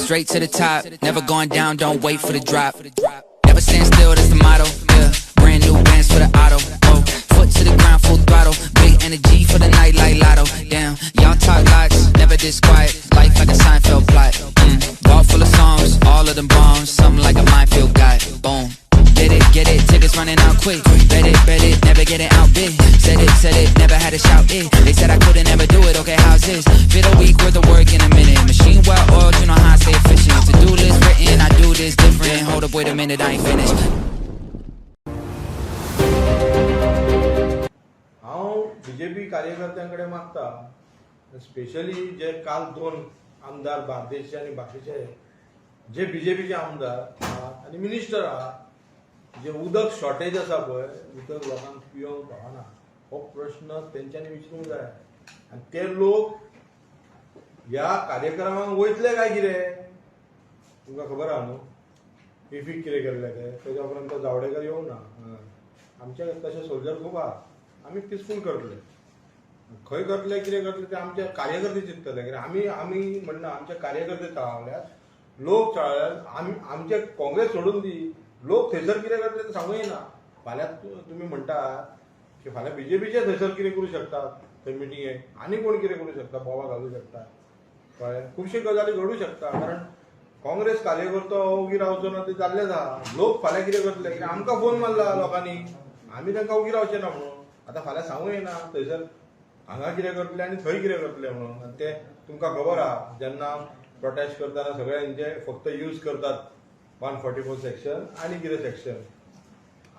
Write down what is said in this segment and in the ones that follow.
Straight to the top, never going down, don't wait for the drop. Never stand still, that's the motto. Yeah, brand new bands for the auto. Oh, foot to the ground, full throttle. Big energy for the night like lotto. Damn, y'all talk lots, never this quiet. Life like a Seinfeld plot. Vault full of songs, all of them bombs. Something like a minefield got. Boom. Get it, tickets running out quick. Bet it, never get it out big. Said it, never had to shout it. They said I couldn't ever do it, okay, how's this? Fit a week worth of work in a minute. Machine well oiled, you know how I stay efficient. To-do list written, I do this different. Hold up, wait a minute, I ain't finished. हांव BJP कार्यकर्त्यांकडे मागता, specially जे काल दोन आमदार बार्देशचे आनी बाकीचे जे बीजेपीचे आमदार आहात आनी मिनिस्टर आहात, जे उदक शॉर्टेज आसा पळय, उदक लोकांक पिवंक पावना, हो प्रश्न तेंच्यांनी विचारूंक जाय. आनी ते लोक ह्या कार्यक्रमाक वयतले काय कितें तुमकां खबर आहा न्हू. इफीक कितें केल्लें तें, तेज्या उपरांत तो जावडेकर येवंक ना. आमचे तशे सोल्जर खूब आहा, आमी पिसफूल करतले. खंय करतले कितें करतले ते आमचे कार्यकर्ते चिंततले. कित्याक आमी आमी म्हणना, आमचे कार्यकर्ते चाळवल्यात, लोक चाळवल्यात. आमी आमचे काँग्रेस सोडून दी, लोक थंयसर कितें करतले ते सांगू येना. फाल्यां तुमी म्हणटात की फाल्यां बीजेपीचे थंयसर कितें करूं शकतात, थंय मिटिंगेक आनी कोण कितें करूं शकता, बोवा घालूं शकता, कळ्ळें, खुबश्यो गजाली घडूं शकता. कारण काँग्रेस कार्यकर्तो ओगी रावचो ना, ते जाल्लेच आहा. लोक फाल्यां कितें करतले, कित्याक आमकां फोन मारला लोकांनी, आमी तांकां ओगी रावचे ना म्हणून. आतां फाल्यां सांगू येना थंयसर हांगा कितें करतले आनी थंय कितें करतले म्हणून. आनी ते तुमकां खबर आहा, जेन्ना प्रोटेस्ट करतना सगळ्यांचे फक्त यूज करतात 144 सेक्शन आनी कितें सेक्शन.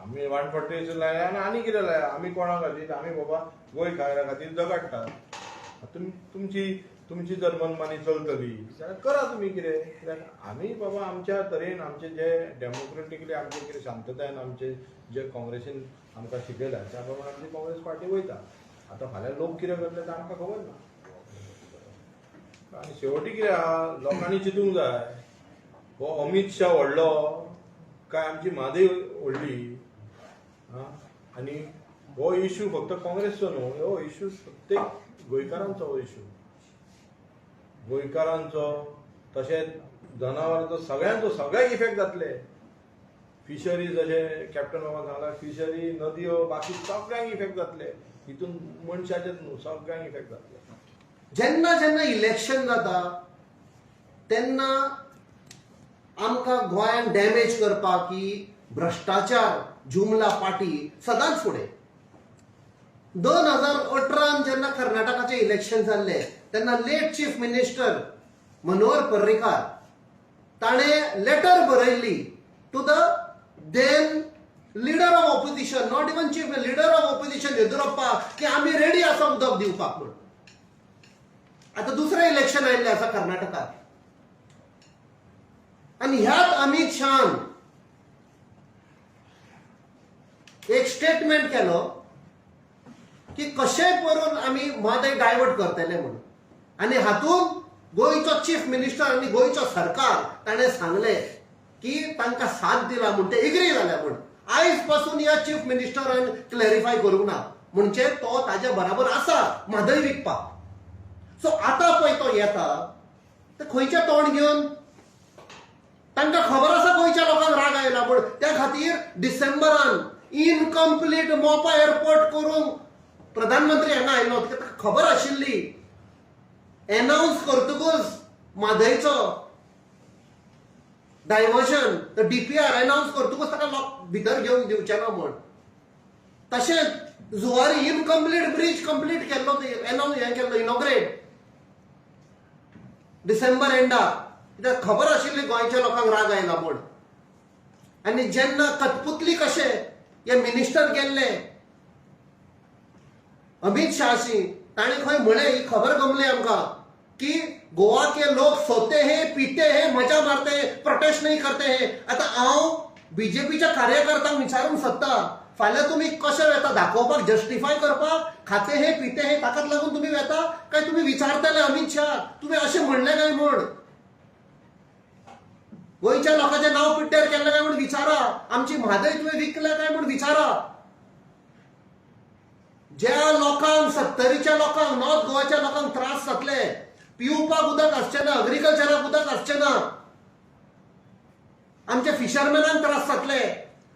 आमी 144 लाया आनी आनी कितें लाया. आमी कोणा खातीर, आमी बाबा गोंय खातीर झगडटात. तुमची तुमची जर मनमानी चलतली जाल्यार करा तुमी कितें. कित्याक आमी बाबा आमच्या तरेन आमचे जे डेमोक्रेटिकली आमचे कितें शांततायेन आमचे जे काँग्रेसीन आमकां शिकयला त्या प्रमाणे आमची काँग्रेस पार्टी वयता. आतां फाल्यां लोक कितें करतले तें आमकां खबर ना. आनी शेवटी कितें आहा, लोकांनी चिंतूंक जाय, हो अमीत शाह व्हडलो काय आमची म्हादय व्हडली. आनी हो इशू फक्त काँग्रेसचो न्हू, हो इशू प्रत्येक गोंयकारांचो. हो इशू गोंयकारांचो, तशेंच जनावरांचो, सगळ्यांचो, सगळ्यांक इफेक्ट जातले. फिशरी, जशें कॅप्टन बाबान सांगला, फिशरी, नदयो, बाकी सगळ्यांक इफेक्ट जातले. हितून मनशाचेच न्हू, सगळ्यांक इफेक्ट जातले. जेन्ना जेन्ना इलेक्शन जाता तेन्ना आमकां गोंयान डॅमेज करपाक ही भ्रश्टाचार जुमला पार्टी सदांच फुडें. 2018 जेन्ना कर्नाटकाचें इलेक्शन जाल्लें तेन्ना late chief minister Manohar Parrikar ताणें लेटर बरयल्ली to the then leader of opposition, not even chief, leader of opposition Yeddyurappa, की आमी रेडी आसा उदक दिवपाक म्हूण. आतां दुसरें इलेक्शन आयिल्लें आसा कर्नाटकात आनी ह्याच अमीत शहान एक स्टेटमेंट केलो की कशेंय करून आमी म्हादय डायवर्ट करतले म्हणून. आनी हातूंत गोंयचो चीफ मिनिस्टर आनी गोंयचो सरकार ताणें सांगलें की तांकां साथ दिला म्हूण, ते एग्री जाल्या म्हूण. आयज पासून ह्या चीफ मिनिस्टरान क्लॅरिफाय करूंक ना, म्हणजे तो ताज्या बराबर आसा म्हादय विकपाक. सो आतां पळय तो येता ते खंयचें तोंड घेवन, तांकां खबर आसा गोंयच्या लोकांक राग आयला म्हूण. त्या खातीर डिसेंबरान इनकम्प्लीट मोपा एअरपोर्ट करूंक प्रधानमंत्री हांगा आयलो, ताका खबर आशिल्ली. एनावन्स करतकूच म्हादयचो डायवर्जन, डीपीआर एनावन्स करतकूच ताका लोक भितर घेवन दिवचे ना म्हूण. तशेंच जुवारी इनकम्प्लीट ब्रीज कंप्लीट केल्लो, एनावन्स हें केल्लो, इनॉग्रेट डिसेंबर एंडाक, कित्याक खबर आशिल्ली गोंयच्या लोकांक राग आयला म्हूण. आनी जेन्ना कठपुतली कशे हे मिनिस्टर गेल्ले अमीत शहाशी, ताणें खंय म्हळें, ही खबर गमली आमकां की गोवा के लोग सोते हैं, पीते हैं, मजा मारते हैं, प्रोटेस्ट नहीं करते हैं. आतां हांव बीजेपीच्या कार्यकर्त्यांक विचारूंक सोदता, फाल्यां तुमी कशें वेता दाखोवपाक, जस्टिफाय करपाक, खाते हैं पीते हैं ताकाच लागून तुमी वेता काय तुमी विचारतले अमीत शहा तुमी अशें म्हणलें काय म्हूण, गोंयच्या लोकांचें नांव पिड्ड्यार केल्लें काय म्हूण विचारा, आमची म्हादय तुवें विकल्या काय म्हूण विचारा. ज्या लोकांक, सत्तरीच्या लोकांक, नॉर्थ गोवाच्या लोकांक त्रास जातले पिवपाक उदक आसचें ना, अग्रिकल्चराक उदक आसचें ना, आमचे फिशरमॅनांक त्रास जातले,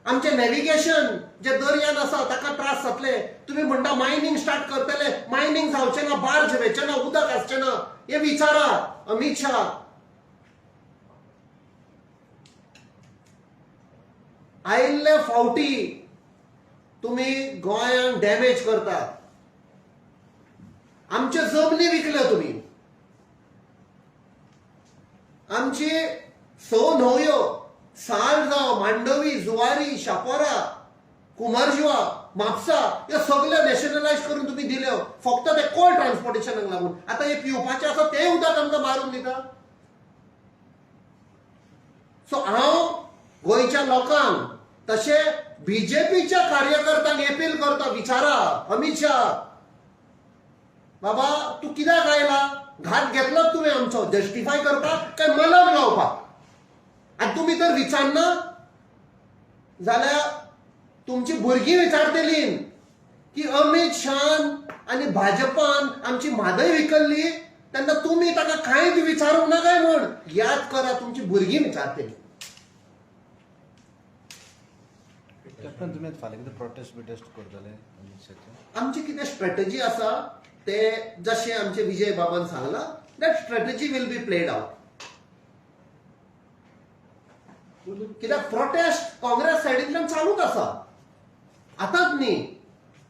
आमचे नॅविगेशन जे दर्यान आसा ताका त्रास जातले. तुमी म्हणटा मायनींग स्टार्ट करतले, मायनींग जावचें ना, बार्ज वेचें ना, उदक आसचें ना. हे विचारा अमीत शाह. आयिल्ले फावटी तुमी गोंयांक डॅमेज करतात. आमच्यो जमनी विकल्यो तुमी, आमची 6 न्हंयो, साल जावं, मांडवी, जुवारी, शापोरा, कुमारजुवा, म्हापसा, ह्यो सगल्यो नॅशनलायज करून तुमी दिल्यो फक्त ते कोल ट्रान्सपोर्टेशनाक लागून. आतां हे पिवपाचें आसा तें उदक आमकां मारून दिता. सो हांव गोंयच्या लोकांक तशें बीजेपीच्या कार्यकर्त्यांक अपील करता, विचारा अमीत शाह, बाबा तूं कित्याक आयला? घात घेतलोच तुवें आमचो, जस्टिफाय करपाक काय मलम लावपाक? आनी तुमी तर विचारना जाल्यार तुमची भुरगीं विचारतलीं की अमीत शाहन आनी भाजपान आमची म्हादय विकल्ली तेन्ना तुमी ताका कांयच विचारूंक ना काय म्हण. याद करा, तुमची भुरगीं विचारतलीं. कॅप्टन, तुमी फाल्यां कितें प्रोटेस्ट बिटेस्ट करतले अमीत शाहचे? आमची कितें स्ट्रॅटजी आसा ते जशें आमचे विजय बाबान सांगलां, that strategy will be played out. कित्याक प्रोटेस्ट काँग्रेस सायडींतल्यान चालूच आसा, आतांच न्ही.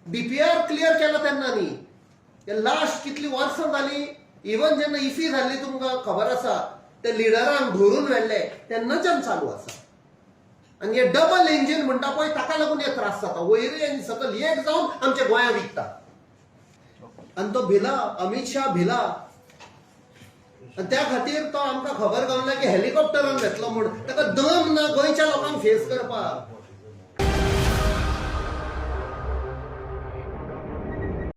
डीपीआर क्लियर केला तेन्ना न्ही, हे लास्ट कितली वर्सां जाली. इवन जेन्ना इफी जाल्ली तुमकां खबर आसा, ते लिडरांक धरून व्हेल्ले तेन्नाच्यान चालू आसा. आनी हे डबल इंजीन म्हणटा पळय, ताका लागून हे त्रास जाता. वयरूय आनी सकयल एक जावन आमच्या गोंया विकता. आनी तो भिला, अमीत शाह भिला, आनी त्या खातीर तो आमकां खबर गावला की हेलिकॉप्टरान वेतलो म्हूण. ताका दम ना गोंयच्या लोकांक फेस करपाक.